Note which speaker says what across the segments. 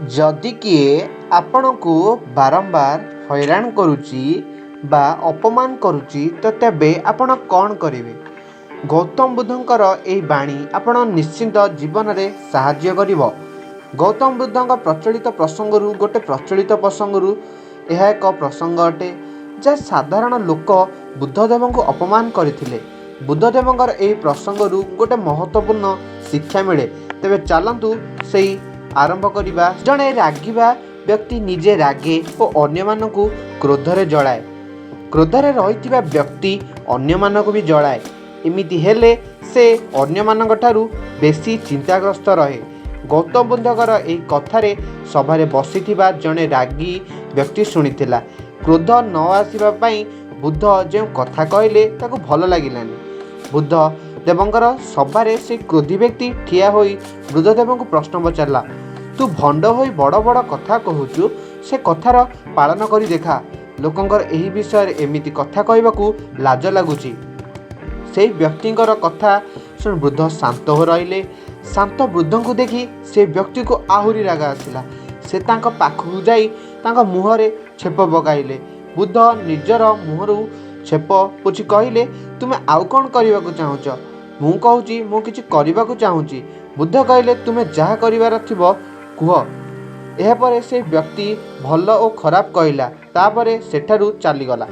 Speaker 1: ଯଦି କିଏ ଆପଣଙ୍କୁ ବାରମ୍ବାର ହଇରାଣ କରୁଛି ବା ଅପମାନ କରୁଛି ତ ତେବେ ଆପଣ କ'ଣ କରିବେ? ଗୌତମ ବୁଦ୍ଧଙ୍କର ଏହି ବାଣୀ ଆପଣ ନିଶ୍ଚିନ୍ତ ଜୀବନରେ ସାହାଯ୍ୟ କରିବ। ଗୌତମ ବୁଦ୍ଧଙ୍କ ପ୍ରଚଳିତ ପ୍ରସଙ୍ଗରୁ ଗୋଟେ ପ୍ରଚଳିତ ପ୍ରସଙ୍ଗରୁ ଏହା ଏକ ପ୍ରସଙ୍ଗ ଅଟେ, ଯାହା ସାଧାରଣ ଲୋକ ବୁଦ୍ଧଦେବଙ୍କୁ ଅପମାନ କରିଥିଲେ। ବୁଦ୍ଧଦେବଙ୍କର ଏହି ପ୍ରସଙ୍ଗରୁ ଗୋଟେ ମହତ୍ତ୍ୱପୂର୍ଣ୍ଣ ଶିକ୍ଷା ମିଳେ। ତେବେ ଚାଲନ୍ତୁ ସେଇ ଆରମ୍ଭ କରିବା। ଜଣେ ରାଗିବା ବ୍ୟକ୍ତି ନିଜେ ରାଗେ ଓ ଅନ୍ୟମାନଙ୍କୁ କ୍ରୋଧରେ ଜଳାଏ। କ୍ରୋଧରେ ରହିଥିବା ବ୍ୟକ୍ତି ଅନ୍ୟମାନଙ୍କୁ ବି ଜଳାଏ। ଏମିତି ହେଲେ ସେ ଅନ୍ୟମାନଙ୍କ ଠାରୁ ବେଶୀ ଚିନ୍ତାଗ୍ରସ୍ତ ରହେ। ଗୌତମ ବୁଦ୍ଧଙ୍କର ଏହି କଥାରେ ସଭାରେ ବସିଥିବା ଜଣେ ରାଗି ବ୍ୟକ୍ତି ଶୁଣିଥିଲା। କ୍ରୋଧ ନ ଆସିବା ପାଇଁ ବୁଦ୍ଧ ଯେଉଁ କଥା କହିଲେ ତାକୁ ଭଲ ଲାଗିଲାନି। ବୁଦ୍ଧ ଦେବଙ୍କର ସଭାରେ ସେ କ୍ରୋଧୀ ବ୍ୟକ୍ତି ଠିଆ ହୋଇ ବୁଦ୍ଧଦେବଙ୍କୁ ପ୍ରଶ୍ନ ପଚାରିଲା, ତୁ ଭଣ୍ଡ ହୋଇ ବଡ଼ ବଡ଼ କଥା କହୁଛୁ, ସେ କଥାର ପାଳନ କରି ଦେଖା। ଲୋକଙ୍କର ଏହି ବିଷୟରେ ଏମିତି କଥା କହିବାକୁ ଲାଜ ଲାଗୁଛି। ସେଇ ବ୍ୟକ୍ତିଙ୍କର କଥା ଶୁଣି ବୃଦ୍ଧ ଶାନ୍ତ ହୋଇ ରହିଲେ। ଶାନ୍ତ ବୃଦ୍ଧଙ୍କୁ ଦେଖି ସେ ବ୍ୟକ୍ତିକୁ ଆହୁରି ରାଗ ଆସିଲା। ସେ ତାଙ୍କ ପାଖକୁ ଯାଇ ତାଙ୍କ ମୁହଁରେ ଛେପ ପକାଇଲେ। ବୁଦ୍ଧ ନିଜର ମୁହଁରୁ ଛେପ ପୋଛି କହିଲେ, ତୁମେ ଆଉ କ'ଣ କରିବାକୁ ଚାହୁଁଛ? ମୁଁ କହୁଛି, ମୁଁ କିଛି କରିବାକୁ ଚାହୁଁଛି। ବୁଦ୍ଧ କହିଲେ, ତୁମେ ଯାହା କରିବାର ଥିବ କୁହ। ଏହାପରେ ସେ ବ୍ୟକ୍ତି ଭଲ ଓ ଖରାପ କହିଲା, ତାପରେ ସେଠାରୁ ଚାଲିଗଲା।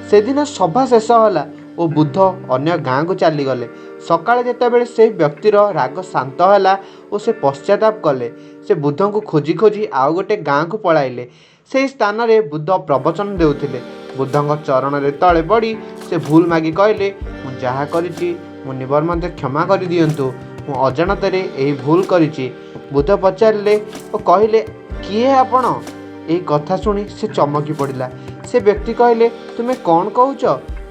Speaker 1: ସେଦିନ ସଭା ଶେଷ ହେଲା ଓ ବୁଦ୍ଧ ଅନ୍ୟ ଗାଁକୁ ଚାଲିଗଲେ। ସକାଳେ ଯେତେବେଳେ ସେ ବ୍ୟକ୍ତିର ରାଗ ଶାନ୍ତ ହେଲା ଓ ସେ ପଶ୍ଚାତାପ କଲେ, ସେ ବୁଦ୍ଧଙ୍କୁ ଖୋଜି ଖୋଜି ଆଉ ଗୋଟେ ଗାଁକୁ ପଳାଇଲେ। ସେହି ସ୍ଥାନରେ ବୁଦ୍ଧ ପ୍ରବଚନ ଦେଉଥିଲେ। ବୁଦ୍ଧଙ୍କ ଚରଣରେ ତଳେ ପଡ଼ି ସେ ଭୁଲ ମାଗି କହିଲେ, ମୁଁ ଯାହା କରିଛି ମୁଁ ନିବର ମୋତେ କ୍ଷମା କରିଦିଅନ୍ତୁ, ମୁଁ ଅଜାଣତରେ ଏହି ଭୁଲ କରିଛି। ବୁଦ୍ଧ ପଚାରିଲେ ଓ କହିଲେ, କିଏ ଆପଣ? ଏହି କଥା ଶୁଣି ସେ ଚମକି ପଡ଼ିଲା। ସେ ବ୍ୟକ୍ତି କହିଲେ, ତୁମେ କ'ଣ କହୁଛ?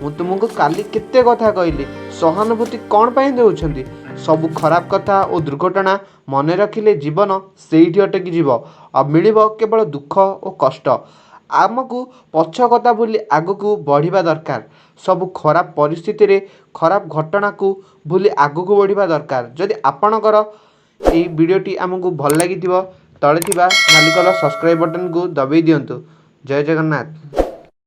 Speaker 1: ମୁଁ ତୁମକୁ କାଲି କେତେ କଥା କହିଲି, ସହାନୁଭୂତି କ'ଣ ପାଇଁ ଦେଉଛନ୍ତି? ସବୁ ଖରାପ କଥା ଓ ଦୁର୍ଘଟଣା ମନେ ରଖିଲେ ଜୀବନ ସେଇଠି ଅଟକି ଯିବ, ଆଉ ମିଳିବ କେବଳ ଦୁଃଖ ଓ କଷ୍ଟ। ଆମକୁ ପଛ କଥା ଭୁଲି ଆଗକୁ ବଢ଼ିବା ଦରକାର। ସବୁ ଖରାପ ପରିସ୍ଥିତିରେ ଖରାପ ଘଟଣାକୁ ଭୁଲି ଆଗକୁ ବଢ଼ିବା ଦରକାର। ଯଦି ଆପଣଙ୍କର ଏହି ଭିଡ଼ିଓଟି ଆମକୁ ଭଲ ଲାଗିଥିବ, ତଳେ ଥିବା ନାଲି କଲର୍ ସବସ୍କ୍ରାଇବ୍ ବଟନ୍କୁ ଦବାଇ ଦିଅନ୍ତୁ। ଜୟ ଜଗନ୍ନାଥ।